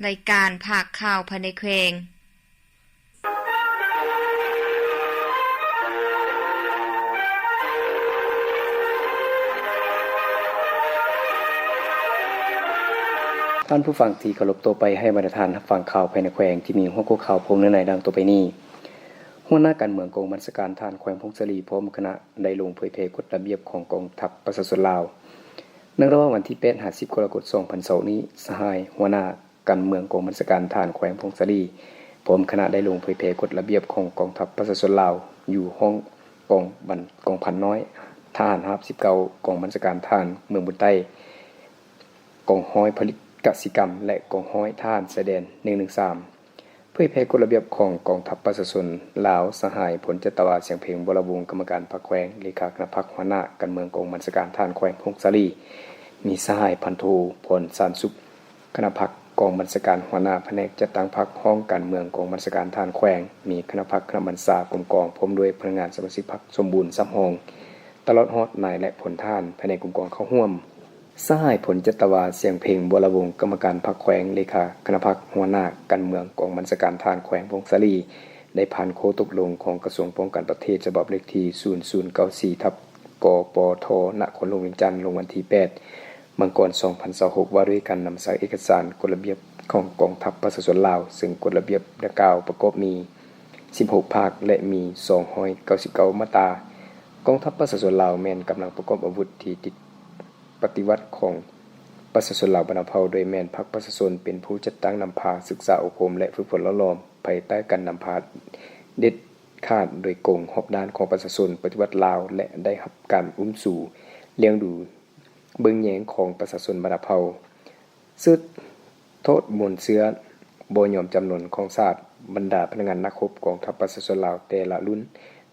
ລາຍການພາກຂ່າວພາຍໃນແຂວງ. ທ່ານຜູ້ຟັງທີ່ເຄົາລົບ, ຕໍ່ໄປໃຫ້ບັນດາທ່ານຮັບຟັງຂ່າວພາຍໃນແຂວງທີ່ມີຫົວຂໍ້ຂ່າວພວກເນື້ອໃນດັ່ງຕໍ່ໄປນີ້. ຫົວໜ້າການເມືອງກອງບັນຊາການທະຫານແຂວງຜົ້ງສາລີ ພ້ອມຄະນະ ໄດ້ລົງເຜີຍແຜ່ກົດລະບຽບຂອງກອງທັບປະຊາຊົນລາວ. ໃນລະຫວ່າງວັນທີແປດຫາສິບ ກໍລະກົດ ສອງພັນຊາວນີ້, ສະຫາຍຫົວໜ້າການເມືອງກອງບັນຊາການທະຫານແຂວງຜົ້ງສາລີ ພ້ອມຄະນະ ໄດ້ລົງເຜີຍແຜ່ກົດລະບຽບຂອງກອງທັບປະຊາຊົນລາວ ຢູ່ຫ້ອງກອງບັນ, ກອງພັນນ້ອຍ ທະຫານຮາບສິບເກົ້າ ກອງບັນຊາການທະຫານເມືອງບຸນໃຕ້, ກອງຮ້ອຍຜະລິດກະສິກຳ ແລະ ກອງຮ້ອຍທະຫານຊາຍແດນ ໜຶ່ງໜຶ່ງສາມ. ເຜີຍແຜ່ກົດລະບຽບຂອງກອງທັບປະຊາຊົນລາວ, ສະຫາຍ ພົນຈັດຕະວາ ສຽງເພັງ ວໍລະວົງ ກຳມະການພັກແຂວງ, ເລຂາຄະນະພັກ, ຫົວໜ້າການເມືອງກອງບັນຊາການທະຫານແຂວງຜົ້ງສາລີ, ມີສະຫາຍ ພັນໂທ ພອນ ຊານສຸກ ຄະນະພັກກອງບັນຊາການ, ຫົວໜ້າພະແນກຈັດຕັ້ງພັກ, ຮອງການເມືອງກອງບັນຊາການທະຫານແຂວງ, ມີຄະນະພັກ, ຄະນະບັນຊາ, ກົມກອງ ພ້ອມດ້ວຍພະນັກງານສະມາຊິກພັກສົມບູນສຳຮອງ, ຕະຫຼອດຮອດນາຍ ແລະ ພົນທະຫານພາຍໃນກົມກອງເຂົ້າຮ່ວມ. ສະຫາຍ ພົນຈັດຕະວາ ສຽງເພັງ ວໍລະວົງ ກຳມະການພັກແຂວງ, ເລຂາຄະນະພັກ, ຫົວໜ້າການເມືອງກອງບັນຊາການທະຫານແຂວງຜົ້ງສາລີ ໄດ້ຜ່ານຂໍ້ຕົກລົງຂອງກະຊວງປ້ອງກັນປະເທດ ສະບັບເລກທີ ສູນສູນເກົ້າສີ່ ທັບ ກປທ ນະຄອນຫຼວງວຽງຈັນ ລົງວັນທີແປດ ມັງກອນ ສອງພັນຊາວຫົກ ວ່າດ້ວຍການນຳໃຊ້ເອກະສານກົດລະບຽບຂອງກອງທັບປະຊາຊົນລາວ, ເຊິ່ງກົດລະບຽບດັ່ງກ່າວປະກອບມີ ສິບຫົກ ພາກ ແລະ ມີ ສອງຮ້ອຍເກົ້າສິບເກົ້າ ມາດຕາ. ກອງທັບປະຊາຊົນລາວແມ່ນກຳລັງປະກອບອາວຸດທີ່ຕິດ ປະຕິວັດຂອງປະຊາຊົນລາວບັນດາເຜົ່າ, ໂດຍແມ່ນພັກປະຊາຊົນເປັນຜູ້ຈັດຕັ້ງນຳພາ, ສຶກສາອົບຮົມ ແລະ ຝຶກຝົນຫຼໍ່ຫຼອມ ພາຍໃຕ້ການນຳພາເດັດຂາດໂດຍກົງຮອບດ້ານຂອງປະຊາຊົນປະຕິວັດລາວ ແລະ ໄດ້ຮັບການອຸ້ມຊູລ້ຽງດູເບິ່ງແຍງຂອງປະຊາຊົນບັນດາເຜົ່າ. ສືບທອດມູນເຊື້ອບໍ່ຍອມຈຳນົນຂອງຊາດ, ບັນດາພະນັກງານນັກຮົບກອງທັບປະຊາຊົນລາວແຕ່ລະລຸ້ນ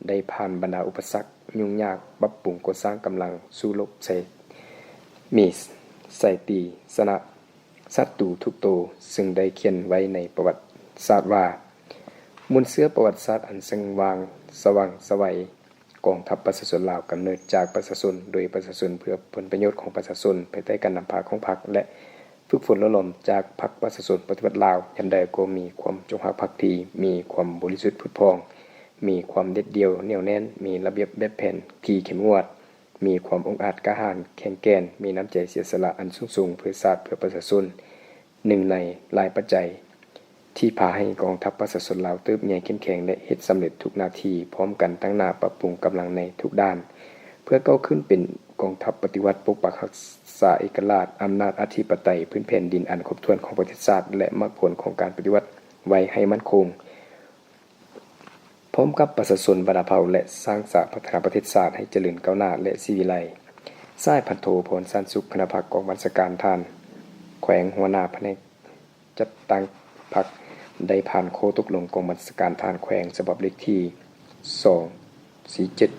ໄດ້ຜ່ານບັນດາອຸປະສັກຫຍຸ້ງຍາກ, ປັບປຸງກໍ່ສ້າງກຳລັງສູ້ລົບໃສ່ມີດໃສ່ຕີຊະນະສັດຕູທຸກໂຕ, ເຊິ່ງໄດ້ຂຽນໄວ້ໃນປະຫວັດສາດວ່າ ມູນເຊື້ອປະຫວັດສາດອັນເຊິ່ງວ່າງສະຫວ່າງໄສວ ກອງທັບປະຊາຊົນລາວ ກຳເນີດຈາກປະຊາຊົນ ໂດຍປະຊາຊົນ ເພື່ອຜົນປະໂຫຍດຂອງປະຊາຊົນ ພາຍໃຕ້ການນຳພາຂອງພັກ ແລະ ຝຶກຝົນຫຼໍ່ຫຼອມຈາກພັກປະຊາຊົນປະຕິວັດລາວ, ຍາມໃດກໍມີຄວາມຈົງຮັກພັກດີ, ມີຄວາມບໍລິສຸດຜຸດຜ່ອງ, ມີຄວາມເດັດດ່ຽວໜຽວແໜ້ນ, ມີລະບຽບແບບແຜນທີ່ເຂັ້ມງວດ, ມີຄວາມອົງອາດກ້າຫານແຂງແກ່ນ, ມີນ້ຳໃຈເສຍສະຫຼະອັນສູງສົ່ງເພື່ອຊາດເພື່ອປະຊາຊົນ. ໜຶ່ງໃນຫຼາຍປັດໄຈທີ່ພາໃຫ້ກອງທັບປະຊາຊົນລາວເຕີບໃຫຍ່ເຂັ້ມແຂງ ແລະ ເຮັດສຳເລັດທຸກໜ້າທີ່, ພ້ອມກັນຕັ້ງໜ້າປັບປຸງກຳລັງໃນທຸກດ້ານ ເພື່ອກ້າວຂຶ້ນເປັນກອງທັບປະຕິວັດ, ປົກປັກຮັກສາເອກະລາດ, ອຳນາດອະທິປະໄຕ, ພື້ນແຜ່ນດິນອັນຄົບຖ້ວນຂອງປະເທດຊາດ ແລະ ໝາກຜົນຂອງການປະຕິວັດໄວ້ໃຫ້ໝັ້ນຄົງ ພ້ອມກັບປະຊາຊົນບັນດາເຜົ່າ ແລະ ສ້າງສາພັດທະນາປະເທດຊາດໃຫ້ຈະເລີນກ້າວໜ້າ ແລະ ສີວິໄລ. ສະຫາຍ ພັນໂທ ພອນ ຊານສຸກ ຄະນະພັກກອງບັນຊາການທະຫານແຂວງ, ຫົວໜ້າພະແນກຈັດຕັ້ງພັກ ໄດ້ຜ່ານຂໍ້ຕົກລົງກອງບັນຊາການທະຫານແຂວງ ສະບັບເລກທີ ສອງສີ່ເຈັດ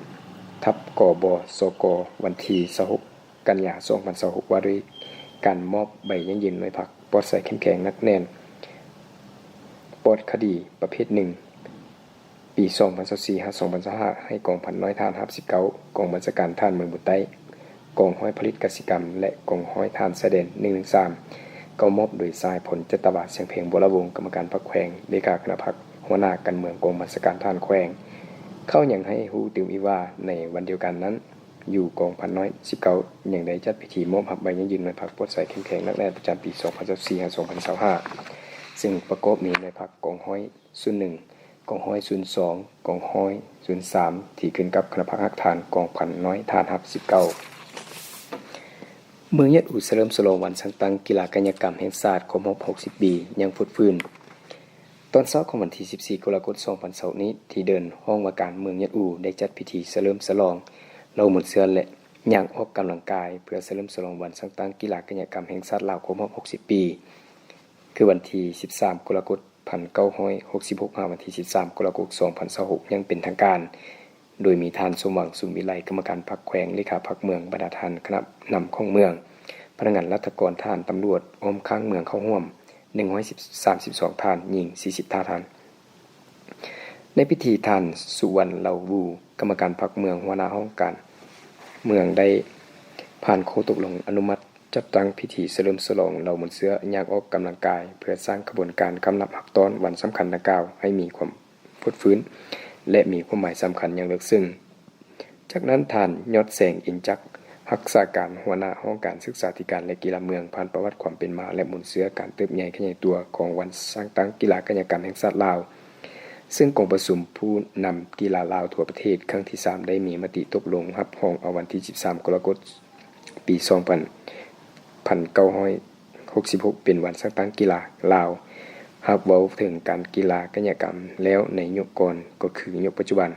ທັບ ກບສກ ວັນທີຊາວຫົກ ກັນຍາ ສອງພັນຊາວຫົກ ວ່າດ້ວຍການມອບໃບຢັ້ງຢືນໜ່ວຍພັກປອດໃສເຂັ້ມແຂງໜັກແໜ້ນ ປອດຄະດີປະເພດໜຶ່ງ ປີສອງພັນຊາວສີ່ ຫາ ສອງພັນຊາວຫ້າ ໃຫ້ກອງພັນນ້ອຍທະຫານຮາບສິບເກົ້າ ກອງບັນຊາການທະຫານເມືອງບຸນໃຕ້, ກອງຮ້ອຍຜະລິດກະສິກຳ ແລະ ກອງຮ້ອຍທະຫານຊາຍແດນ ໜຶ່ງໜຶ່ງສາມ ກໍມອບໂດຍສະຫາຍ ພົນຈັດຕະວາ ສຽງເພັງ ບົວລະວົງ ກຳມະການພັກແຂວງ, ເລຂາຄະນະພັກ, ຫົວໜ້າການເມືອງກອງບັນຊາການທະຫານແຂວງ. ເຂົາຍັງໃຫ້ຮູ້ຕື່ມອີກວ່າ ໃນວັນດຽວກັນນັ້ນ, ຢູ່ກອງພັນນ້ອຍສິບເກົ້າ ຍັງໄດ້ຈັດພິທີມອບຮັບໃບຢັ້ງຢືນໜ່ວຍພັກປອດໃສເຂັ້ມແຂງໜັກແໜ້ນປະຈຳປີສອງພັນຊາວສີ່ ຫາ ສອງພັນຊາວຫ້າ ເຊິ່ງປະກອບມີໜ່ວຍພັກກອງຮ້ອຍສູນໜຶ່ງ, ກອງຮ້ອຍສູນສອງ, ກອງຮ້ອຍສູນສາມ ທີ່ຂຶ້ນກັບຄະນະພັກຮາກຖານກອງພັນນ້ອຍທະຫານຮາບສິບເກົ້າ. ເມືອງຍາອູ ສະເຫຼີມສະຫຼອງວັນສ້າງຕັ້ງກິລາກາຍະກຳແຫ່ງຊາດຄົບຮອບຫົກສິບປີ ຍັງຟົດຟື້ນ. ຕອນເຊົ້າຂອງວັນທີສິບສີ່ ກໍລະກົດ ສອງພັນຊາວ ນີ້ ທີ່ເດີ່ນຫ້ອງວ່າການເມືອງຍາອູ ໄດ້ຈັດພິທີສະເຫຼີມສະຫຼອງເລົ່າມູນເຊື້ອ ແລະ ຍ່າງອອກກຳລັງກາຍ ເພື່ອສະເຫຼີມສະຫຼອງວັນສ້າງຕັ້ງກິລາກາຍະກຳແຫ່ງຊາດລາວຄົບຮອບຫົກສິບປີ ຄືວັນທີສິບສາມ ກໍລະກົດ ພັນເກົ້າຮ້ອຍຫົກສິບຫົກ ຫາ ວັນທີສິບສາມ ກໍລະກົດ ສອງພັນຊາວຫົກ ຢ່າງເປັນທາງການ, ໂດຍມີທ່ານ ສົມຫວັງ ສຸນວິໄລ ກຳມະການພັກແຂວງ, ເລຂາພັກເມືອງ, ບັນດາທ່ານຄະນະນຳຂອງເມືອງ, ພະນັກງານລັດຖະກອນ, ທະຫານ, ຕຳຫຼວດອ້ອມຂ້າງເມືອງເຂົ້າຮ່ວມ ໜຶ່ງຮ້ອຍສາມສິບສອງທ່ານ, ຍິງສີ່ສິບຫ້າທ່ານ. ໃນພິທີ ທ່ານ ສຸວັນ ເລົ່າວູ ກຳມະການພັກເມືອງ, ຫົວໜ້າຫ້ອງການເມືອງ ໄດ້ຜ່ານຂໍ້ຕົກລົງອະນຸມັດ ຈັດຕັ້ງພິທີສະເຫຼີມສະຫຼອງເຫຼົ່າມູນເຊື້ອຢ່າງອອກກຳລັງກາຍ ເພື່ອສ້າງຂະບວນການຄຳນັບຮັບຕ້ອນວັນສຳຄັນດັ່ງກ່າວໃຫ້ມີຄວາມຟົດຟື້ນ ແລະ ມີຄວາມໝາຍສຳຄັນຢ່າງເລິກເຊິ່ງ. ຈາກນັ້ນ ທ່ານ ຍອດແສງ ອິນຈັກ ຮັກສາການຫົວໜ້າຫ້ອງການສຶກສາທິການ ແລະ ກິລາເມືອງ ຜ່ານປະຫວັດຄວາມເປັນມາ ແລະ ມູນເຊື້ອການເຕີບໃຫຍ່ຂະຫຍາຍຕົວຂອງວັນສ້າງຕັ້ງກິລາກາຍະກຳແຫ່ງຊາດລາວ ເຊິ່ງກອງປະຊຸມຜູ້ນຳກິລາລາວທົ່ວປະເທດຄັ້ງທີສາມ ໄດ້ມີມະຕິຕົກລົງຮັບຮອງເອົາວັນທີສິບສາມ ກໍລະກົດ ປີສອງພັນ ພັນເກົ້າຮ້ອຍຫົກສິບຫົກ ເປັນວັນສ້າງຕັ້ງກິລາລາວ. ຫາກເວົ້າເຖິງການກິລາກາຍະກຳແລ້ວໃນຍຸກກ່ອນ ກໍຄືຍຸກປັດຈຸບັນ,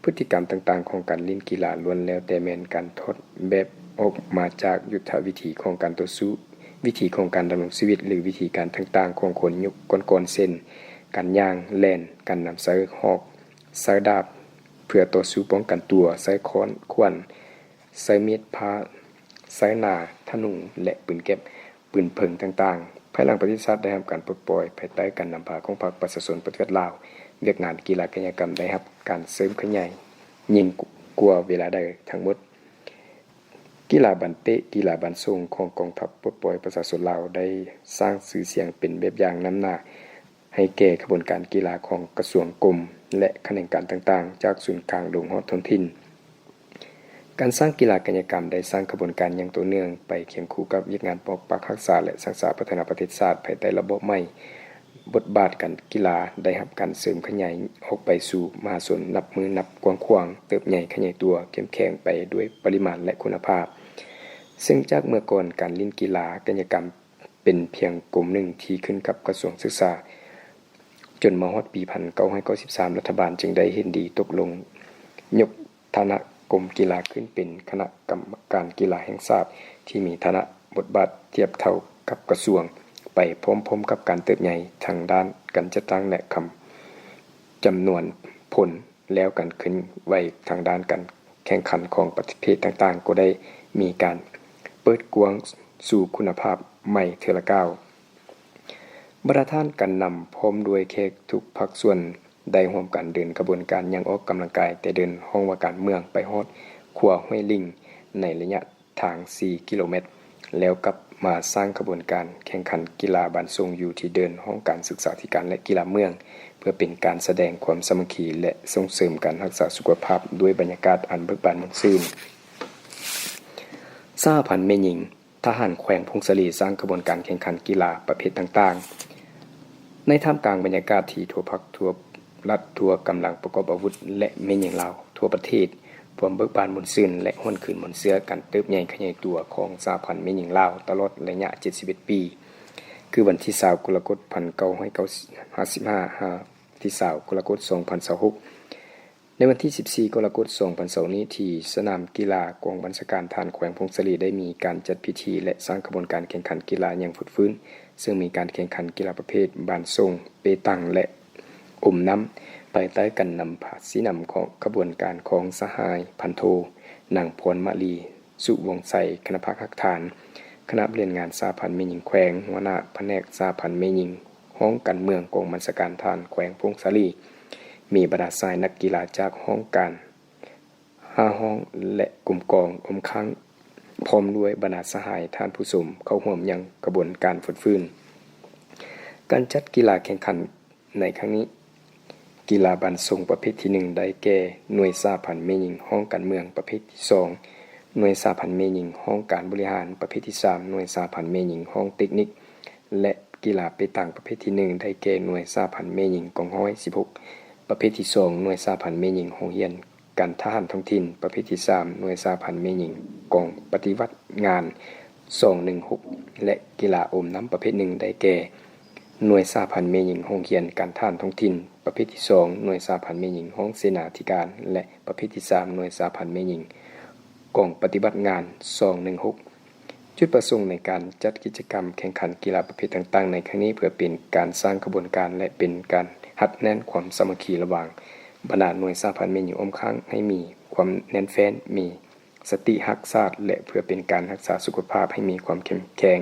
ພຶດຕິກຳຕ່າງໆຂອງການຫຼິ້ນກິລາລ້ວນແລ້ວແຕ່ແມ່ນການຖອດແບບອອກມາຈາກຍຸດທະວິທີຂອງການຕໍ່ສູ້, ວິທີຂອງການດຳລົງຊີວິດ ຫຼື ວິທີການຕ່າງໆຂອງຄົນຍຸກກ່ອນໆ ເຊັ່ນ ການຍ່າງ, ແລ່ນ, ການນຳໃຊ້ຫອກ, ໃຊ້ດາບເພື່ອຕໍ່ສູ້ປ້ອງກັນຕົວ, ໃຊ້ຄ້ອນ, ຂວັນ, ໃຊ້ມີດພ້າ, ໃຊ້ໜາ, ທະນູ ແລະ ປືນແກັບ, ປືນເພີງຕ່າງໆ. ພາຍຫຼັງປະເທດຊາດໄດ້ຮັບການປົດປ່ອຍພາຍໃຕ້ການນຳພາຂອງພັກປະຊາຊົນປະຕິວັດລາວ, ວຽກງານກິລາກາຍະກຳໄດ້ຮັບການເສີມຂະຫຍາຍຍິ່ງກວ່າເວລາໃດທັງໝົດ. ກິລາບານເຕະ, ກິລາບານສົ່ງຂອງກອງທັບປົດປ່ອຍປະຊາຊົນລາວ ໄດ້ສ້າງຊື່ສຽງເປັນແບບຢ່າງນຳໜ້າ ໃຫ້ແກ່ຂະບວນການກິລາຂອງກະຊວງ, ກົມ ແລະ ຂະແໜງການຕ່າງໆ ຈາກສູນກາງລົງຮອດທ້ອງຖິ່ນ. ການສ້າງກິລາກາຍະກຳໄດ້ສ້າງຂະບວນການຢ່າງຕໍ່ເນື່ອງໄປຄຽງຄູ່ກັບວຽກງານປົກປັກຮັກສາ ແລະ ສ້າງສາພັດທະນາປະເທດຊາດ ພາຍໃຕ້ລະບອບໃໝ່. ບົດບາດການກິລາໄດ້ຮັບການເສີມຂະຫຍາຍອອກໄປສູ່ມະຫາຊົນນັບມື້ນັບກວ້າງຂວາງ, ເຕີບໃຫຍ່ຂະຫຍາຍຕົວ, ເຂັ້ມແຂງໄປດ້ວຍປະລິມານ ແລະ ຄຸນນະພາບ. ເຊິ່ງຈາກເມື່ອກ່ອນການຫຼິ້ນກິລາກາຍະກຳ ເປັນພຽງກົມໜຶ່ງທີ່ຂຶ້ນກັບກະຊວງສຶກສາ, ຈົນມາຮອດປີພັນເກົ້າຮ້ອຍເກົ້າສິບສາມ ລັດຖະບານຈຶ່ງໄດ້ເຫັນດີຕົກລົງຍົກຖານະກົມກິລາຂຶ້ນເປັນຄະນະກຳມະການກິລາແຫ່ງຊາດ ທີ່ມີຖານະບົດບາດທຽບເທົ່າກັບກະຊວງ, ໄປພ້ອມໆກັບການເຕີບໃຫຍ່ທາງດ້ານການຈັດຕັ້ງ ແລະ ຄຳ ຈຳນວນຜົນ ແລ້ວກັນຂຶ້ນໄວ້ທາງດ້ານການແຂ່ງຂັນຂອງປະເພດຕ່າງໆ ກໍໄດ້ມີການເປີດກວ້າງສູ່ຄຸນນະພາບໃໝ່ເທື່ອລະກ້າວ. ບັນດາທ່ານການນຳພ້ອມດ້ວຍແຂກທຸກພາກສ່ວນໄດ້ຮ່ວມກັນເດີນຂະບວນການຢ່າງອອກກຳລັງກາຍ ແຕ່ເດີນຫ້ອງວ່າການເມືອງໄປຮອດຂົວຫ້ວຍລິງ ໃນໄລຍະ ທາງສີ່ກິໂລແມັດ ແລ້ວກັບມາສ້າງຂະບວນການແຂ່ງຂັນກິລາບານສົ່ງຢູ່ທີ່ເດີ່ນຫ້ອງການສຶກສາທິການ ແລະ ກິລາເມືອງ ເພື່ອເປັນການສະແດງຄວາມສາມັກຄີ ແລະ ສົ່ງເສີມການຮັກສາສຸຂະພາບດ້ວຍບັນຍາກາດອັນເບີກບານມ່ວນຊື່ນ. ສະຫະພັນແມ່ຍິງທະຫານແຂວງຜົ້ງສາລີສ້າງຂະບວນການແຂ່ງຂັນກິລາປະເພດຕ່າງໆ. ໃນທ່າມກາງບັນຍາກາດທີ່ທົ່ວພັກທົ່ວລັດທົ່ວກຳລັງປະກອບອາວຸດ ແລະ ແມ່ຍິງລາວທົ່ວປະເທດ ຄວາມເບີກບານມ່ວນຊື່ນ ແລະ ຫວນຄືນມູນເຊື້ອການເຕີບໃຫຍ່ຂະຫຍາຍຕົວຂອງສະຫະພັນແມ່ຍິງລາວຕະຫຼອດໄລຍະເຈັດສິບເອັດປີ ຄືວັນທີຊາວ ກໍລະກົດ ພັນເກົ້າຮ້ອຍຫ້າສິບຫ້າ ຫາ ທີຊາວ ກໍລະກົດ ສອງພັນຊາວຫົກ. ໃນວັນທີສິບສີ່ ກໍລະກົດ ສອງພັນຊາວນີ້ ທີ່ສະໜາມກິລາກອງບັນຊາການທະຫານແຂວງຜົ້ງສາລີ ໄດ້ມີການຈັດພິທີ ແລະ ສ້າງຂະບວນການແຂ່ງຂັນກິລາຢ່າງຟົດຟື້ນ, ເຊິ່ງມີການແຂ່ງຂັນກິລາປະເພດບານສົ່ງ, ເປຕັງ ແລະ ອົມນ້ຳ ພາຍໃຕ້ການນຳພາຊີ້ນຳຂອງຂະບວນການຂອງສະຫາຍພັນໂທ ນາງພອນມາລີ ສຸວົງໄຊ ຄະນະພັກຮາກຖານ ຄະນະບໍລິຫານງານສະຫະພັນແມ່ຍິງແຂວງ, ຫົວໜ້າພະແນກສະຫະພັນແມ່ຍິງ, ຫ້ອງການເມືອງກອງບັນຊາການທະຫານແຂວງຜົ້ງສາລີ, ມີບັນດາຊາຍນັກກິລາຈາກຫ້ອງການຫ້າຫ້ອງ ແລະ ກົມກອງ ອອມຂ້າງ ພ້ອມດ້ວຍບັນດາສະຫາຍທ່ານຜູ້ຊົມ ເຂົ້າຮ່ວມຢ່າງຂະບວນການຟົດຟື້ນ. ການຈັດກິລາແຂ່ງຂັນ ໃນຄັ້ງນີ້, ກິລາບານສົ່ງປະເພດທີໜຶ່ງ ໄດ້ແກ່ ໜ່ວຍສະຫະພັນແມ່ຍິງຫ້ອງການເມືອງ, ປະເພດທີສອງ ໜ່ວຍສະຫະພັນແມ່ຍິງຫ້ອງການບໍລິຫານ, ປະເພດທີສາມ ໜ່ວຍສະຫະພັນແມ່ຍິງຫ້ອງເຕັກນິກ ແລະ ກິລາເປຕັງປະເພດທີໜຶ່ງ ໄດ້ແກ່ ໜ່ວຍສະຫະພັນແມ່ຍິງກອງຮ້ອຍສິບຫົກ, ປະເພດທີສອງ ໜ່ວຍສະຫະພັນແມ່ຍິງໂຮງຮຽນ ການທະຫານທ້ອງຖິ່ນ, ປະເພດທີສາມ ໜ່ວຍສະຫະພັນແມ່ຍິງກອງປະຕິບັດງານສອງໜຶ່ງຫົກ ແລະ ກິລາອົມນ້ຳປະເພດໜຶ່ງ ໄດ້ແກ່ ໜ່ວຍສະຫະພັນແມ່ຍິງໂຮງຮຽນການທະຫານທ້ອງຖິ່ນ, ປະເພດທີສອງ ໜ່ວຍສະຫະພັນແມ່ຍິງຫ້ອງເສນາທິການ ແລະ ປະເພດທີສາມ ໜ່ວຍສະຫະພັນແມ່ຍິງກອງປະຕິບັດງານສອງໜຶ່ງຫົກ. ຈຸດປະສົງໃນການຈັດກິດຈະກຳແຂ່ງຂັນກິລາປະເພດຕ່າງໆໃນຄັ້ງນີ້ ເພື່ອເປັນການສ້າງຂະບວນການ ແລະ ເປັນການຮັດແໜ້ນຄວາມສາມັກຄີລະຫວ່າງບັນດາໜ່ວຍສະຫະພັນແມ່ຍິງອ້ອມຂ້າງ ໃຫ້ມີຄວາມແໜ້ນແຟ້ນ, ມີສະຕິຮັກຊາດ ແລະ ເພື່ອເປັນການຮັກສາສຸຂະພາບໃຫ້ມີຄວາມເຂັ້ມແຂງ.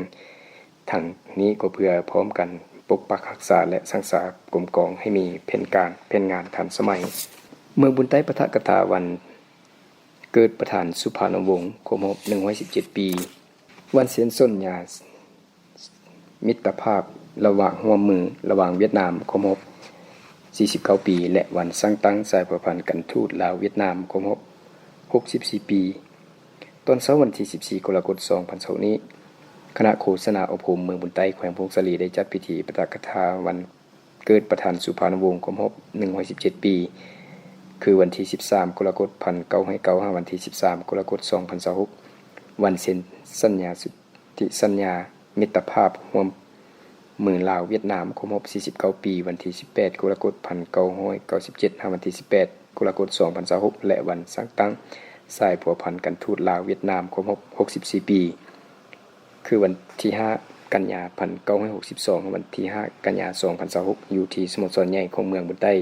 ທັງນີ້ກໍເພື່ອພ້ອມກັນປົກປັກຮັກສາ ແລະ ສ້າງສາກົມກອງໃຫ້ມີແຜນການ, ແຜນງານທັນສະໄໝ. ເມືອງບຸນໃຕ້ປະທະກະຖາວັນເກີດປະທານສຸພານຸວົງ ຄົບຮອບໜຶ່ງຮ້ອຍສິບເຈັດປີ. ວັນເຊັນສັນຍາມິດຕະພາບລະຫວ່າງ ຮ່ວມມືລະຫວ່າງຫວຽດນາມ ຄົບຮອບສີ່ສິບເກົ້າປີ ແລະ ວັນສ້າງຕັ້ງສາຍພົວພັນການທູດລາວ-ຫວຽດນາມ ຄົບຮອບຫົກສິບສີ່ປີ. ຕອນເຊົ້າວັນທີສິບສີ່ ກໍລະກົດ ສອງພັນຊາວຫົກນີ້, ຄະນະໂຄສະນາອົບຮົມເມືອງບຸນໃຕ້ ແຂວງຜົ້ງສາລີ ໄດ້ຈັດພິທີປາຖະກະຖາວັນເກີດປະທານສຸພານຸວົງ ຄົບຮອບໜຶ່ງຮ້ອຍສິບເຈັດປີ ຄືວັນທີສິບສາມ ກໍລະກົດ ພັນເກົ້າຮ້ອຍເກົ້າ ຫາວັນທີສິບສາມ ກໍລະກົດ ສອງພັນຊາວຫົກ, ວັນເຊັນສັນຍາສົນທິສັນຍາມິດຕະພາບຮ່ວມມືລາວ-ຫວຽດນາມ ຄົບຮອບສີ່ສິບເກົ້າປີ ວັນທີສິບແປດ ກໍລະກົດ ພັນເກົ້າຮ້ອຍເກົ້າສິບເຈັດ ຫາວັນທີສິບແປດ ກໍລະກົດ ສອງພັນຊາວຫົກ ແລະ ວັນສ້າງຕັ້ງສາຍພົວພັນການທູດລາວ-ຫວຽດນາມ ຄົບຮອບຫົກສິບສີ່ປີ ຄືວັນທີຫ້າ ກັນຍາ ພັນເກົ້າຮ້ອຍຫົກສິບສອງ ຫາວັນທີຫ້າ ກັນຍາ ສອງພັນຊາວຫົກ ຢູ່ທີ່ສະໂມສອນໃຫຍ່ຂອງເມືອງບຸນໃຕ້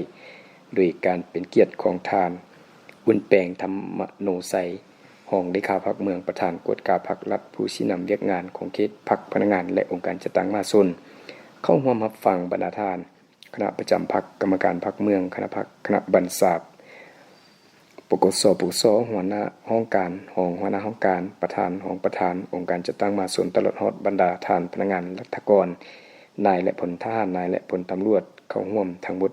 ໂດຍການເປັນກຽດຂອງທ່ານ ອຸ່ນແປງ ທຳມະໂນໄຊ ຮອງເລຂາພັກເມືອງ, ປະທານກວດກາພັກລັດ, ຜູ້ຊີ້ນຳວຽກງານຂອງເຂດ, ພັກ, ພະນັກງານ ແລະ ອົງການຈັດຕັ້ງມະຫາຊົນ ເຂົ້າຮ່ວມຮັບຟັງ. ບັນດາທ່ານຄະນະປະຈຳພັກ, ກຳມະການພັກເມືອງ, ຄະນະພັກ, ຄະນະບັນຊາ, ປກສ, ປກສ, ຫົວໜ້າຫ້ອງການ, ຮອງຫົວໜ້າຫ້ອງການ, ປະທານ, ຮອງປະທານ, ອົງການຈັດຕັ້ງມະຫາຊົນ, ຕະຫຼອດຮອດບັນດາທ່ານພະນັກງານລັດຖະກອນ, ນາຍ ແລະ ພົນທະຫານ, ນາຍ ແລະ ພົນຕຳຫຼວດ ເຂົ້າຮ່ວມທັງໝົດ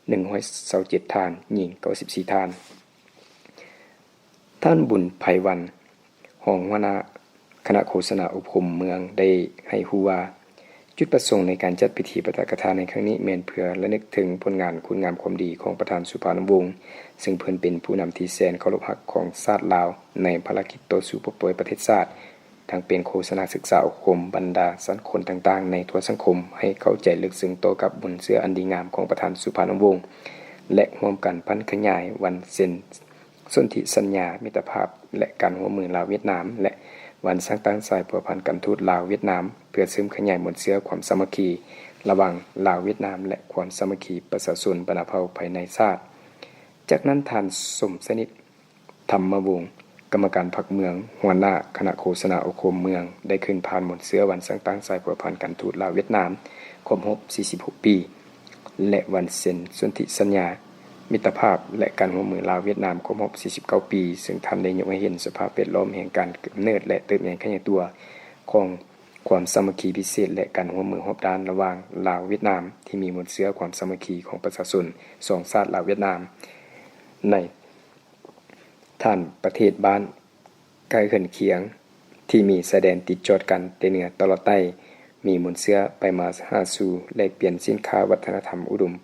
ໜຶ່ງຮ້ອຍຊາວເຈັດທ່ານ, ຍິງເກົ້າສິບສີ່ທ່ານ. ທ່ານ ບຸນໄພວັນ ຮອງຫົວໜ້າຄະນະໂຄສະນາອົບຮົມເມືອງ ໄດ້ໃຫ້ຮູ້ວ່າ, ຈຸດປະສົງໃນການຈັດພິທີປາຖະກະຖາໃນຄັ້ງນີ້ ແມ່ນເພື່ອລະນຶກເຖິງຜົນງານຄຸນງາມຄວາມດີຂອງປະທານສຸພານຸວົງ, ເຊິ່ງເພິ່ນເປັນຜູ້ນຳທີ່ແສນເຄົາລົບຮັກຂອງຊາດລາວ ໃນພາລະກິດຕໍ່ສູ້ປົດປ່ອຍປະເທດຊາດ, ທັງເປັນໂຄສະນາສຶກສາອົບຮົມບັນດາຊັ້ນຄົນຕ່າງໆໃນທົ່ວສັງຄົມ ໃຫ້ເຂົ້າໃຈເລິກເຊິ່ງຕໍ່ກັບມູນເຊື້ອອັນດີງາມຂອງປະທານສຸພານຸວົງ ແລະ ຮ່ວມກັນຜັນຂະຫຍາຍວັນເຊັນສົນທິສັນຍາມິດຕະພາບ ແລະ ການຮ່ວມມືລາວ-ຫວຽດນາມ ແລະ ວັນສ້າງຕັ້ງສາຍພົວພັນການທູດລາວ-ຫວຽດນາມ ເພື່ອເສີມຂະຫຍາຍມູນເຊື້ອຄວາມສາມັກຄີລະຫວ່າງລາວ-ຫວຽດນາມ ແລະ ຄວາມສາມັກຄີປະຊາຊົນບັນດາເຜົ່າພາຍໃນຊາດ. ຈາກນັ້ນ ທ່ານ ສົມສະໜິດ ທຳມະວົງ ກຳມະການພັກເມືອງ, ຫົວໜ້າຄະນະໂຄສະນາອົບຮົມເມືອງ ໄດ້ຂຶ້ນຜ່ານມູນເຊື້ອວັນສ້າງຕັ້ງສາຍພົວພັນການທູດລາວ-ຫວຽດນາມ ຄົບຮອບສີ່ສິບຫົກປີ ແລະ ວັນເຊັນສົນທິສັນຍາມິດຕະພາບ ແລະ ການຮ່ວມມືລາວ-ຫວຽດນາມ ຄົບຮອບສີ່ສິບເກົ້າປີ, ເຊິ່ງທ່ານໄດ້ຍົກໃຫ້ເຫັນສະພາບແວດລ້ອມແຫ່ງການກຳເນີດ ແລະ ເຕີບໃຫຍ່ຂະຫຍາຍຕົວຂອງຄວາມສາມັກຄີພິເສດ ແລະ ການຮ່ວມມືຮອບດ້ານລະຫວ່າງລາວ-ຫວຽດນາມ ທີ່ມີມູນເຊື້ອຄວາມສາມັກຄີຂອງປະຊາຊົນສອງຊາດລາວ-ຫວຽດນາມ ໃນ ຖານປະເທດບ້ານໃກ້ເຮືອນຄຽງ ທີ່ມີຊາຍແດນຕິດຈອດກັນແຕ່ເໜືອຕະຫຼອດໃຕ້, ມີມູນເຊື້ອໄປມາຫາສູ່, ແລກປ່ຽນສິນຄ້າ, ວັດທະນະທຳ, ອຸດົມ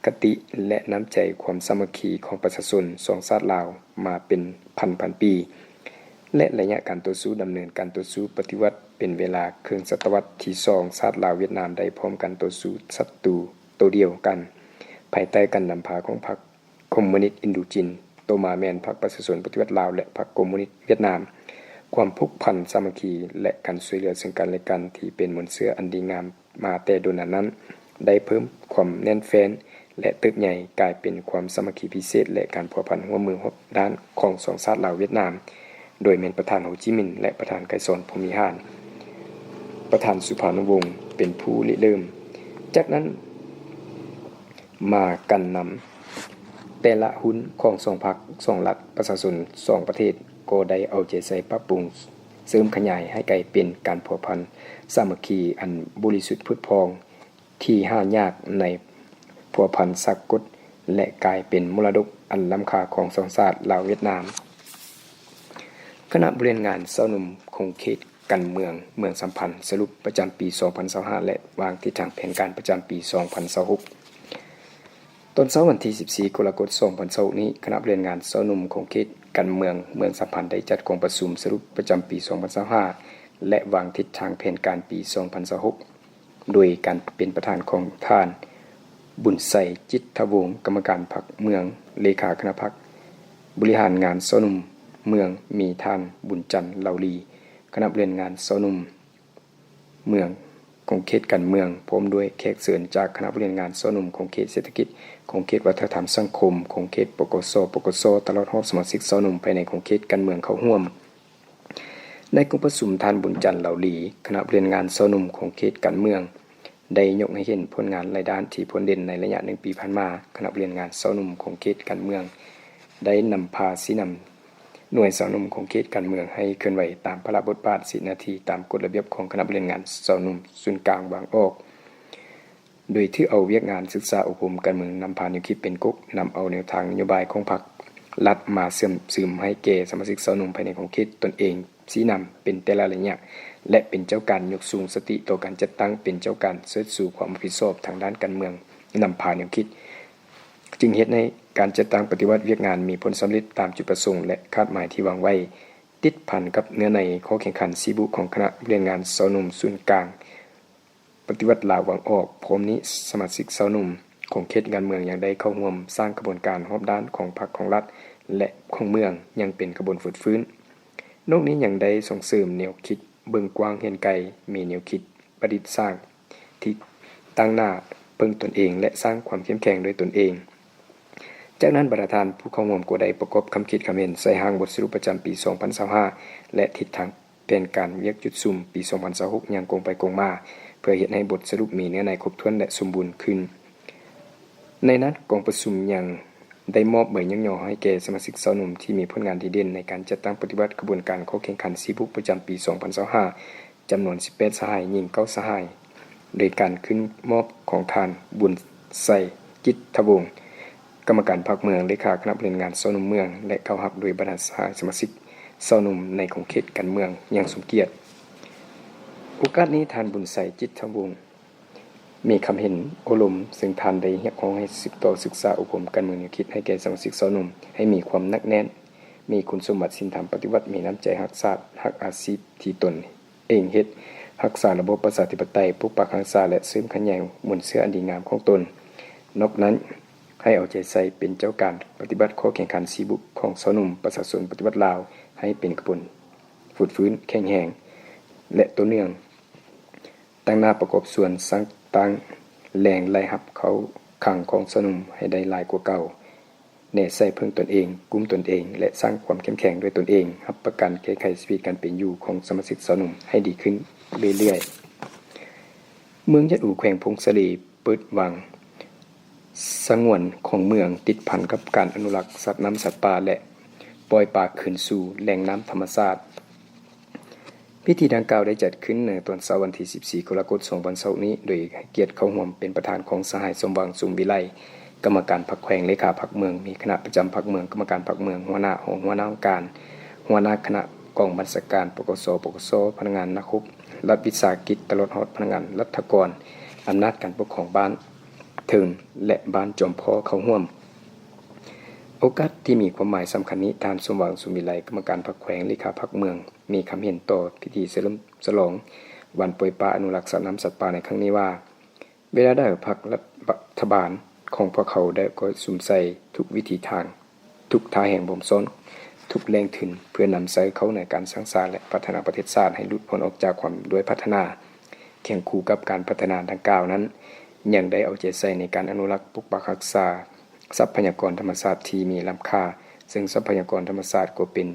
ຄະຕິ ແລະ ນ້ຳໃຈຄວາມສາມັກຄີຂອງປະຊາຊົນສອງຊາດລາວມາເປັນພັນໆປີ ແລະ ໄລຍະການຕໍ່ສູ້ດຳເນີນການຕໍ່ສູ້ປະຕິວັດເປັນເວລາເຄິ່ງສະຕະວັດທີສອງ, ຊາດລາວ-ຫວຽດນາມໄດ້ພ້ອມກັນຕໍ່ສູ້ສັດຕູໂຕດຽວກັນ ພາຍໃຕ້ການນຳພາຂອງພັກ ຄອມມູນິດອິນໂດຈີນ, ຕໍ່ມາແມ່ນພັກປະຊາຊົນປະຕິວັດລາວ ແລະ ພັກຄອມມູນິດຫວຽດນາມ. ຄວາມຜູກພັນສາມັກຄີ ແລະ ການຊ່ວຍເຫຼືອເຊິ່ງກັນ ແລະ ກັນ ທີ່ເປັນມູນເຊື້ອອັນດີງາມມາແຕ່ດົນນານນັ້ນ ໄດ້ເພີ່ມຄວາມແໜ້ນແຟ້ນ ແລະ ເຕີບໃຫຍ່ກາຍເປັນຄວາມສາມັກຄີພິເສດ ແລະ ການພົວພັນຮ່ວມມືຮອບດ້ານຂອງສອງຊາດລາວ-ຫວຽດນາມ. ໂດຍແມ່ນປະທານໂຮຈິມິນ ແລະ ປະທານໄກສອນ ພົມວິຫານ, ປະທານສຸພານຸວົງ ເປັນຜູ້ລິເລີ່ມ. ຈາກນັ້ນມາການນຳແຕ່ລະຮຸ່ນຂອງສອງພັກ, ສອງລັດ, ປະຊາຊົນສອງປະເທດ ກໍໄດ້ເອົາໃຈໃສ່ປັບປຸງເສີມຂະຫຍາຍໃຫ້ກາຍເປັນການພົວພັນສາມັກຄີອັນບໍລິສຸດຜຸດຜ່ອງ ທີ່ຫາຍາກໃນພົວພັນສາກົນ ແລະ ກາຍເປັນມໍລະດົກອັນລ້ຳຄ່າຂອງສອງຊາດລາວຫວຽດນາມ. ຄະນະບໍລິຫານງານຊາວໜຸ່ມຂົງເຂດການເມືອງ ເມືອງສຳພັນ ສະຫຼຸບປະຈຳປີສອງພັນຊາວຫ້າ ແລະ ວາງທິດທາງແຜນການປະຈຳປີສອງພັນຊາວຫົກ. ຕອນເຊົ້າວັນທີສິບສີ່ ກໍລະກົດ ສອງພັນຊາວຫົກນີ້, ຄະນະບໍລິຫານງານຊາວໜຸ່ມຂົງເຂດການເມືອງ ເມືອງສຳພັນ ໄດ້ຈັດກອງປະຊຸມສະຫຼຸບປະຈຳປີສອງພັນຊາວຫ້າ ແລະ ວາງທິດທາງແຜນການປີສອງພັນຊາວຫົກ ໂດຍການເປັນປະທານຂອງທ່ານ ບຸນໄຊ ຈິດທະວົງ ກຳມະການພັກເມືອງ, ເລຂາຄະນະພັກບໍລິຫານງານຊາວໜຸ່ມເມືອງ, ມີທ່ານ ບຸນຈັນ ເລົາລີ ຄະນະບໍລິຫານງານຊາວໜຸ່ມເມືອງ ຂົງເຂດການເມືອງ, ພ້ອມດ້ວຍແຂກເຊີນຈາກຄະນະບໍລິຫານງານຊາວໜຸ່ມຂົງເຂດເສດຖະກິດ, ຂົງເຂດວັດທະນະທຳສັງຄົມ, ຂົງເຂດ ປກສ, ປກສ, ຕະຫຼອດຮອດສະມາຊິກຊາວໜຸ່ມພາຍໃນຂົງເຂດການເມືອງເຂົ້າຮ່ວມ. ໃນກອງປະຊຸມ, ທ່ານ ບຸນຈັນ ເລົາລີ ຄະນະບໍລິຫານງານຊາວໜຸ່ມຂົງເຂດການເມືອງ ໄດ້ຍົກໃຫ້ເຫັນຜົນງານຫຼາຍດ້ານທີ່ພົ້ນເດັ່ນໃນໄລຍະໜຶ່ງປີຜ່ານມາ. ຄະນະບໍລິຫານງານຊາວໜຸ່ມຂົງເຂດການເມືອງ ໄດ້ນຳພາຊີ້ນຳ ໜ່ວຍຊາວໜຸ່ມຂົງເຂດການເມືອງໃຫ້ເຄື່ອນໄຫວຕາມພາລະບົດບາດ, ສິດໜ້າທີ່ຕາມກົດລະບຽບຂອງຄະນະບໍລິຫານງານຊາວໜຸ່ມສູນກາງວາງອອກ, ໂດຍຖືເອົາວຽກງານສຶກສາອົບຮົມການເມືອງນຳພາແນວຄິດເປັນກົກ, ນຳເອົາແນວທາງນະໂຍບາຍຂອງພັກລັດມາເຊື່ອມຊຶມໃຫ້ແກ່ສະມາຊິກຊາວໜຸ່ມພາຍໃນຂົງເຂດຕົນເອງຊີ້ນຳເປັນແຕ່ລະໄລຍະ ແລະ ເປັນເຈົ້າການຍົກສູງສະຕິຕໍ່ການຈັດຕັ້ງ, ເປັນເຈົ້າການເຊີດຊູຄວາມຮັບຜິດຊອບທາງດ້ານການເມືອງນຳພາແນວຄິດ. ຈຶ່ງເຮັດໃຫ້ການຈັດຕັ້ງປະຕິບັດວຽກງານມີຜົນສຳເລັດຕາມຈຸດປະສົງ ແລະ ຄາດໝາຍທີ່ວາງໄວ້, ຕິດພັນກັບເນື້ອໃນຂໍ້ແຂ່ງຂັນສີ່ບຸຂອງຄະນະບໍລິຫານງານຊາວໜຸ່ມສູນກາງປະຕິວັດລາວວາງອອກ. ພ້ອມນີ້, ສະມາຊິກຊາວໜຸ່ມຂົງເຂດການເມືອງຍັງໄດ້ເຂົ້າຮ່ວມສ້າງຂະບວນການຮອບດ້ານຂອງພັກ, ຂອງລັດ ແລະ ຂອງເມືອງຢ່າງເປັນຂະບວນຟົດຟື້ນ. ນອກນີ້ຍັງໄດ້ສົ່ງເສີມແນວຄິດເບິ່ງກວ້າງເຫັນໄກ, ມີແນວຄິດປະດິດສ້າງ ທີ່ຕັ້ງໜ້າເບິ່ງຕົນເອງ ແລະ ສ້າງຄວາມເຂັ້ມແຂງດ້ວຍຕົນເອງ. ຈາກນັ້ນ, ບັນດາທ່ານຜູ້ເຂົ້າຮ່ວມກໍໄດ້ປະກອບຄຳຄິດຄຳເຫັນໃສ່ຮ່າງບົດສະຫຼຸບປະຈຳປີສອງພັນຊາວຫ້າ ແລະ ທິດທາງແຜນການວຽກຈຸດສຸມປີສອງພັນຊາວຫົກຢ່າງກົງໄປກົງມາ, ເພື່ອເຮັດໃຫ້ບົດສະຫຼຸບມີເນື້ອໃນຄົບຖ້ວນ ແລະ ສົມບູນຂຶ້ນ. ໃນນັ້ນ, ກອງປະຊຸມຍັງໄດ້ມອບໃບຍ້ອງຍໍໃຫ້ແກ່ສະມາຊິກຊາວໜຸ່ມທີ່ມີຜົນງານດີເດັ່ນໃນການຈັດຕັ້ງປະຕິບັດຂະບວນການຂໍ້ແຂ່ງຂັນສີ່ບຸປະຈຳປີສອງພັນຊາວຫ້າ ຈຳນວນສິບແປດສະຫາຍ, ຍິງເກົ້າສະຫາຍ, ໂດຍການຂຶ້ນມອບຂອງທ່ານ ບຸນໄຊ ຈິດທະວົງ ກຳມະການພັກເມືອງ, ເລຂາຄະນະບໍລິຫານງານຊາວໜຸ່ມເມືອງ ແລະ ເຂົ້າຮັບໂດຍບັນດາສະຫາຍສະມາຊິກຊາວໜຸ່ມໃນຂົງເຂດການເມືອງຢ່າງສົມກຽດ. ໂອກາດນີ້, ທ່ານ ບຸນໄຊ ຈິດທະວົງ ມີຄຳເຫັນໂອ້ລົມ, ເຊິ່ງທ່ານໄດ້ຮຽກຮ້ອງໃຫ້ສືບຕໍ່ສຶກສາອົບຮົມການເມືອງແນວຄິດໃຫ້ແກ່ສະມາຊິກຊາວໜຸ່ມໃຫ້ມີຄວາມໜັກແໜ້ນ, ມີຄຸນສົມບັດສິນທຳປະຕິວັດ, ມີນ້ຳໃຈຮັກຊາດ, ຮັກອາຊີບທີ່ຕົນເອງເຮັດ, ຮັກສາລະບົບປະຊາທິປະໄຕ, ປົກປັກຮັກສາ ແລະ ເສີມຂະຫຍາຍມູນເຊື້ອອັນດີງາມຂອງຕົນ. ນອກນັ້ນ, ໃຫ້ເອົາໃຈໃສ່ເປັນເຈົ້າການປະຕິບັດຂໍ້ແຂ່ງຂັນສີ່ບຸຂອງຊາວໜຸ່ມປະຊາຊົນປະຕິວັດລາວ ໃຫ້ເປັນຂະບວນຟົດຟື້ນ, ແຂງແຮງ ແລະ ຕໍ່ເນື່ອງ. ຕັ້ງໜ້າປະກອບສ່ວນສ້າງຕັ້ງແຫຼ່ງລາຍຮັບເຂົ້າຄັງຂອງຊາວໜຸ່ມໃຫ້ໄດ້ຫຼາຍກວ່າເກົ່າ, ແນໃສ່ເພິ່ງຕົນເອງ, ກຸ້ມຕົນເອງ ແລະ ສ້າງຄວາມເຂັ້ມແຂງດ້ວຍຕົນເອງ, ຮັບປະກັນແກ້ໄຂຊີວິດການເປັນຢູ່ຂອງສະມາຊິກຊາວໜຸ່ມໃຫ້ດີຂຶ້ນເລື້ອຍໆ. ເມືອງຍະອູ ແຂວງຜົ້ງສາລີ ເປີດວັງສະຫງວນຂອງເມືອງ ຕິດພັນກັບການອະນຸລັກສັດນ້ຳສັດປ່າ ແລະ ປ່ອຍປາຄືນສູ່ແຫຼ່ງນ້ຳທຳມະຊາດ. ພິທີດັ່ງກ່າວໄດ້ຈັດຂຶ້ນໃນຕອນເຊົ້າວັນທີສິບສີ່ ກໍລະກົດ ສອງພັນຊາວຫົກນີ້ ໂດຍໃຫ້ກຽດເຂົ້າຮ່ວມເປັນປະທານຂອງສະຫາຍ ສົມຫວັງ ສົມວິໄລ ກຳມະການພັກແຂວງ, ເລຂາພັກເມືອງ, ມີຄະນະປະຈຳພັກເມືອງ, ກຳມະການພັກເມືອງ, ຫົວໜ້າຫ້ອງ, ຫົວໜ້າອົງການ, ຫົວໜ້າຄະນະກອງບັນຊາການ ປກສ, ປກສ, ພະນັກງານນັກຮົບລັດວິສາຫະກິດ ຕະຫຼອດຮອດພະນັກງານລັດຖະກອນ, ອຳນາດການປົກຄອງບ້ານເທິງ ແລະ ບ້ານຈອມພໍ້ເຂົ້າຮ່ວມ. ໂອກາດທີ່ມີຄວາມໝາຍສຳຄັນນີ້, ທ່ານ ສົມຫວັງ ສົມວິໄລ ກຳມະການພັກແຂວງ, ເລຂາພັກເມືອງ ມີຄຳເຫັນຕໍ່ພິທີສະເຫຼີມສະຫຼອງວັນປ່ອຍປາອະນຸລັກສັດນ້ຳສັດປ່າໃນຄັ້ງນີ້ວ່າ, ເວລາໃດພັກລັດຖະບານຂອງພວກເຮົາໄດ້ກໍສຸມໃສ່ທຸກວິທີທາງ, ທຸກທ່າແຮງບົ່ມຊ້ອນ, ທຸກແຫຼ່ງທຶນ ເພື່ອນຳໃຊ້ເຂົ້າໃນການສ້າງສາ ແລະ ພັດທະນາປະເທດຊາດໃຫ້ຫຼຸດພົ້ນອອກຈາກຄວາມດ້ອຍພັດທະນາ. ຄຽງຄູ່ກັບການພັດທະນາດັ່ງກ່າວນັ້ນ, ຍັງໄດ້ເອົາໃຈໃສ່ໃນການອະນຸລັກ, ປົກປັກຮັກສາຊັບພະຍາກອນທຳມະຊາດທີ່ມີລ້ຳຄ່າ, ເຊິ່ງຊັບພະຍາກອນທຳມະຊາດກໍເປັນ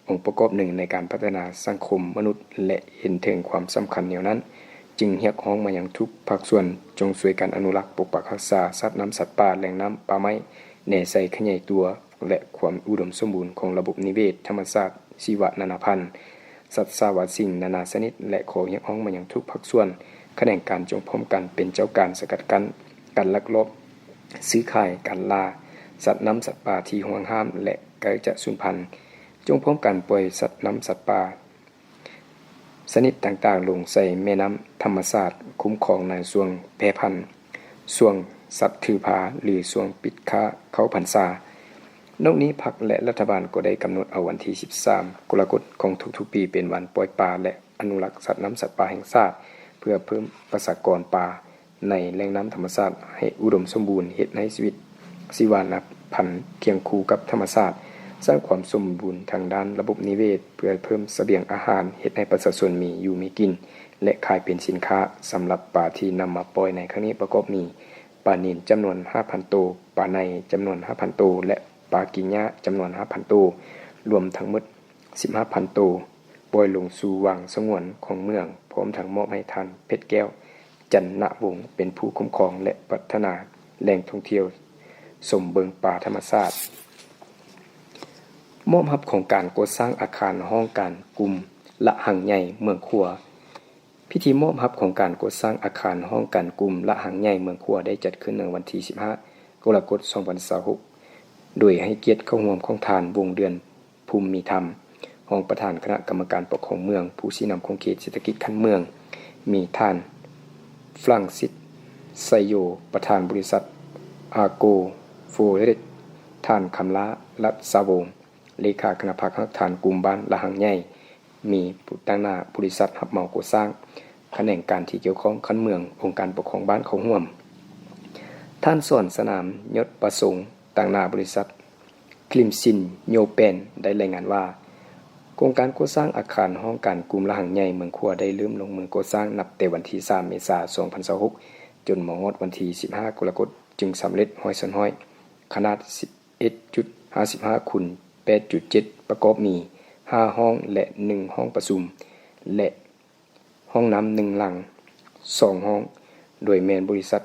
ອົງປະກອບໜຶ່ງໃນການພັດທະນາສັງຄົມມະນຸດ ແລະ ເຫັນເຖິງຄວາມສຳຄັນແນວນັ້ນ, ຈຶ່ງຮຽກຮ້ອງມາຍັງທຸກພາກສ່ວນ ຈົ່ງຊ່ວຍກັນອະນຸລັກ, ປົກປັກຮັກສາສັດນ້ຳ, ສັດປ່າ, ແຫຼ່ງນ້ຳ, ປ່າໄມ້, ແນໃສ່ຂະຫຍາຍຕົວ ແລະ ຄວາມອຸດົມສົມບູນຂອງລະບົບນິເວດທຳມະຊາດ, ຊີວະນານາພັນ, ສັດສາວະສິ່ງນານາຊະນິດ ແລະ ຂໍຮຽກຮ້ອງມາຍັງທຸກພາກສ່ວນ, ຂະແໜງການ ຈົ່ງພ້ອມກັນເປັນເຈົ້າການສະກັດກັ້ນການລັກລອບຊື້ຂາຍ, ການລ່າສັດນ້ຳ, ສັດປ່າທີ່ຫວງຫ້າມ ແລະ ໃກ້ຈະສູນພັນ. ຈົ່ງພ້ອມກັນປ່ອຍສັດນ້ຳສັດປ່າຊະນິດຕ່າງໆລົງໃສ່ແມ່ນ້ຳທຳມະຊາດ, ຄຸ້ມຄອງໃນຊ່ວງແຜ່ພັນ, ຊ່ວງສັດຖືພາ ຫຼື ຊ່ວງປິດຄ້າເຂົ້າພັນສາ. ນອກນີ້, ພັກ ແລະ ລັດຖະບານກໍໄດ້ກຳນົດເອົາວັນທີສິບສາມ ກໍລະກົດຂອງທຸກໆປີເປັນວັນປ່ອຍປາ ແລະ ອະນຸລັກສັດນ້ຳສັດປ່າແຫ່ງຊາດ ເພື່ອເພີ່ມປະຊາກອນປາ ໃນແຫຼ່ງນ້ຳທຳມະຊາດໃຫ້ອຸດົມສົມບູນ, ເຮັດໃຫ້ຊີວິດຊີວະນານາພັນຄຽງຄູ່ກັບທຳມະຊາດ, ສ້າງຄວາມສົມບູນທາງດ້ານລະບົບນິເວດ ເພື່ອເພີ່ມສະບຽງອາຫານ, ເຮັດໃຫ້ປະຊາຊົນມີຢູ່ມີກິນ ແລະ ຂາຍເປັນສິນຄ້າ. ສຳລັບປາທີ່ນຳມາປ່ອຍໃນຄັ້ງນີ້ປະກອບມີ ປານິນຈຳນວນຫ້າພັນໂຕ, ປາໄນຈຳນວນຫ້າພັນໂຕ ແລະ ປາກິນຍາຈຳນວນຫ້າພັນໂຕ, ລວມທັງໝົດສິບຫ້າພັນໂຕ. ປ່ອຍລົງສູ່ວັງສະຫງວນຂອງເມືອງ, ພ້ອມທັງມອບໃຫ້ທ່ານ ເພັດແກ້ວ ຈັນນະວົງ ເປັນຜູ້ຄຸ້ມຄອງ ແລະ ພັດທະນາແຫຼ່ງທ່ອງທ່ຽວຊົມເບິ່ງປາທຳມະຊາດ. ມອບຮັບໂຄງການກໍ່ສ້າງອາຄານຫ້ອງການກຸ່ມລະຫັງໃຫຍ່ເມືອງຂົວ. ພິທີມອບຮັບໂຄງການກໍ່ສ້າງອາຄານຫ້ອງການກຸ່ມລະຫັງໃຫຍ່ເມືອງຂົວ ໄດ້ຈັດຂຶ້ນໃນວັນທີສິບຫ້າ ກໍລະກົດ ສອງພັນຊາວຫົກ ໂດຍໃຫ້ກຽດເຂົ້າຮ່ວມຂອງທ່ານ ວົງເດືອນ ພູມມີທຳ ຮອງປະທານຄະນະກຳມະການປົກຄອງເມືອງ, ຜູ້ຊີ້ນຳຂົງເຂດເສດຖະກິດຂັ້ນເມືອງ, ມີທ່ານ ຝຣັ່ງສິດ ໄຊໂຍ ປະທານບໍລິສັດ ອາໂກໂຟເຣດ, ທ່ານ ຄຳລາ ລັດສາວົງ ເລຂາຄະນະພັກຮາກຖານກຸ່ມບ້ານລະຫັງໃຫຍ່, ມີຜູ້ຕາງໜ້າບໍລິສັດຮັບເໝົາກໍ່ສ້າງ, ຂະແໜງການທີ່ກ່ຽວຂ້ອງຂັ້ນເມືອງ, ອົງການປົກຄອງບ້ານເຂົ້າຮ່ວມ. ທ່ານ ສອນສະໜາມ ຍົດປະສົງ ຕາງໜ້າບໍລິສັດ ຄຣິມຊິນ ໂຍແປນ ໄດ້ລາຍງານວ່າ ໂຄງການກໍ່ສ້າງອາຄານຫ້ອງການກຸ່ມລະຫັງໃຫຍ່ເມືອງຂົວ ໄດ້ເລີ່ມລົງມືກໍ່ສ້າງນັບແຕ່ວັນທີສາມ ເມສາ ສອງພັນຊາວຫົກ ຈົນມາຮອດວັນທີສິບຫ້າ ກໍລະກົດ ຈຶ່ງສຳເລັດຮ້ອຍສ່ວນຮ້ອຍ, ຂະໜາດສິບເອັດຈຸດຫ້າສິບຫ້າຄູນແປດຈຸດເຈັດ ປະກອບມີຫ້າຫ້ອງ ແລະ ໜຶ່ງຫ້ອງປະຊຸມ ແລະ ຫ້ອງນ້ຳໜຶ່ງຫຼັງ ສອງຫ້ອງ, ໂດຍແມ່ນບໍລິສັດ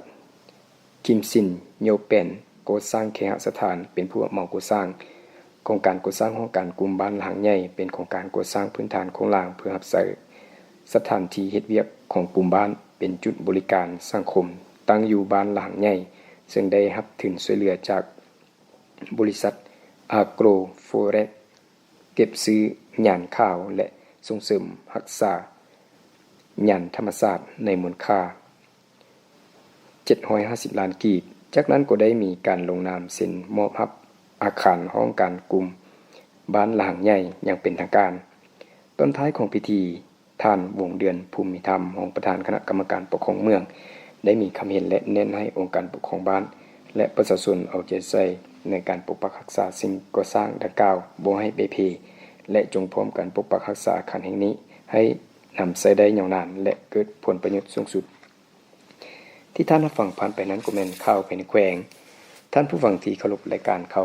ຄິມຊິນ ໂຍແປນ ກໍ່ສ້າງເຄຫະສະຖານ ເປັນຜູ້ຮັບເໝົາກໍ່ສ້າງ. ໂຄງການກໍ່ສ້າງຫ້ອງການກຸ່ມບ້ານລະຫັງໃຫຍ່ ເປັນໂຄງການກໍ່ສ້າງພື້ນຖານໂຄງລ່າງ ເພື່ອຮັບໃຊ້ສະຖານທີ່ເຮັດວຽກຂອງກຸ່ມບ້ານ ເປັນຈຸດບໍລິການສັງຄົມ ຕັ້ງຢູ່ບ້ານລະຫັງໃຫຍ່, ເຊິ່ງໄດ້ຮັບທຶນຊ່ວຍເຫຼືອຈາກບໍລິສັດ ອາໂກຣໂຟເຣດ ເກັບຊື້ຫຍ້ານຂາວ ແລະ ສົ່ງເສີມຮັກສາຫຍ້ານທຳມະຊາດ ໃນມູນຄ່າເຈັດຮ້ອຍຫ້າສິບລ້ານກີບ. ຈາກນັ້ນກໍໄດ້ມີການລົງນາມເຊັນມອບຮັບອາຄານຫ້ອງການກຸ່ມບ້ານລະຫັງໃຫຍ່ຢ່າງເປັນທາງການ. ຕອນທ້າຍຂອງພິທີ, ທ່ານ ວົງເດືອນ ພູມມີທຳ ຮອງປະທານຄະນະກຳມະການປົກຄອງເມືອງ ໄດ້ມີຄຳເຫັນ ແລະ ແນະນຳໃຫ້ອົງການປົກຄອງບ້ານ ແລະ ປະຊາຊົນເອົາໃຈໃສ່ໃນການປົກປັກຮັກສາສິ່ງກໍ່ສ້າງດັ່ງກ່າວ ບໍ່ໃຫ້ເປ່ເພ ແລະ ຈົ່ງພ້ອມກັນປົກປັກຮັກສາອາຄານແຫ່ງນີ້ ໃຫ້ນຳໃຊ້ໄດ້ຍາວນານ ແລະ ເກີດຜົນປະໂຫຍດສູງສຸດ. ທີ່ທ່ານຮັບຟັງຜ່ານໄປນັ້ນກໍແມ່ນຂ່າວພາຍໃນແຂວງ. ທ່ານຜູ້ຟັງທີ່ເຄົາລົບ, ລາຍການຂ່າວ